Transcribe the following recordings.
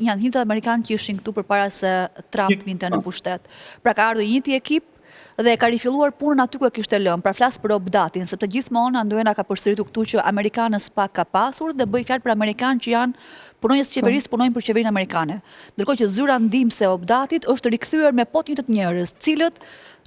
Janë të njëjtët amerikanë që ishin këtu përpara se Trump të vinte në pushtet. Pra ka ardhur i njëjti ekip dhe e ka rifilluar punën aty ku e kishte lënë. Pra flas për OPDAT-in, sepse gjithmonë Anduena ka përsëritur këtu që amerikanë në SPAK ka pasur dhe bëj fjalë për amerikanë që janë punonjës të qeverisë, punojnë për qeverinë amerikane. Ndërkohë që zyra ndihmëse e OPDAT-it është rikthyer me po të njëjtët njerëz, të cilët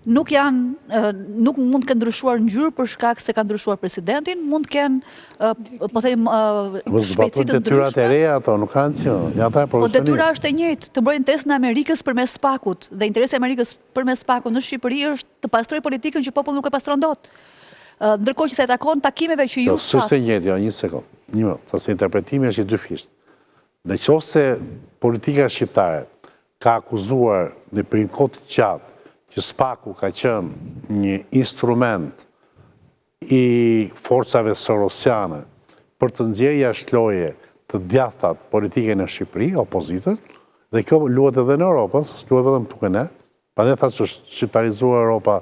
nuk janë nuk mund të kenë ndryshuar ngjyrë për shkak se ka ndryshuar presidentin, mund të kenë po them po shpejtësi të ndryshme. Detyrat e reja ato nuk kanë rëndësi, janë ata Po detyra është e njëjtë, të mbrojnë interesin e Amerikës përmes SPAK-ut dhe interesi i Amerikës përmes SPAK-ut në Shqipëri është të pastrojë politikën që populli nuk e pastron dot. Ndërkohë që sa i takon takimeve që ju jo, s'është e njëjtë, jo, një sekond. Një minutë, se interpretimi është i dyfishtë. Në qoftë se politika shqiptare ka akuzuar në për një kohë të gjatë që SPAK-u ka qenë një instrument i forcave sorosiane për të nxjerrë jashtë loje të djathtat politike në Shqipëri, opozitën, dhe kjo luhet edhe në Europë, s'luhet vetëm këtu ke ne, prandaj thashë është shqiptarizuar Europa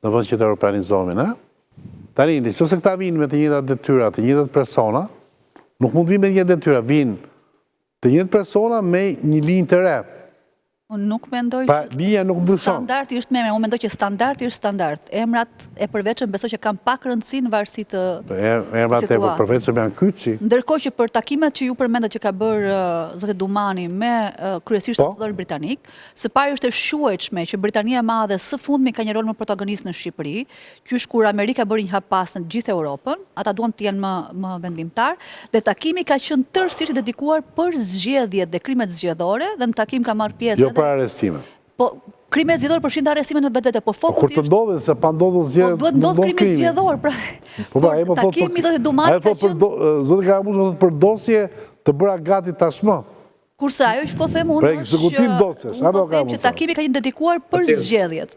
në vend që të europianizohemi ne. Tani, në qoftë se këta vijnë me të njëjtat detyra, të njëjtat persona, nuk mund të vijnë me të njëjtat detyra, vijnë të njëjtë persona me një linjë të re. Unë nuk mendoj pra, që linja nuk ndryshon. Standardi është me emra, unë mendoj që standardi është standard. Emrat e përveçëm besoj që kanë pak rëndësi në varësi të po, Emrat e përveçëm janë kyçi. Ndërkohë që për takimet që ju përmendët që ka bërë uh, zoti Dumani me uh, kryesisht po? ambasadorin britanik, së pari është e shquajtshme që Britania e Madhe së fundmi ka një rol më protagonist në Shqipëri, Qysh kur Amerika bëri një hap pas në të gjithë Europën, ata duan të jenë më më vendimtar dhe takimi ka qenë tërësisht i dedikuar për zgjedhjet dhe krimet zgjedhore dhe në takim ka marrë pjesë Jo për arrestime. Po krimet zgjedhore përfshijnë arrestimet në vetvete, po fokusi po kur të ndodhin se pa ndodhur zgjedhjet, po duhet ndodhë krimi zgjedhor, pra. Po pra, ai po thotë takimi i zotit Dumani ka qenë Zoti Karamuço thotë për dosje të bëra gati tashmë. Kurse ajo që po them unë është që unë po them që takimi ka qenë dedikuar për zgjedhjet.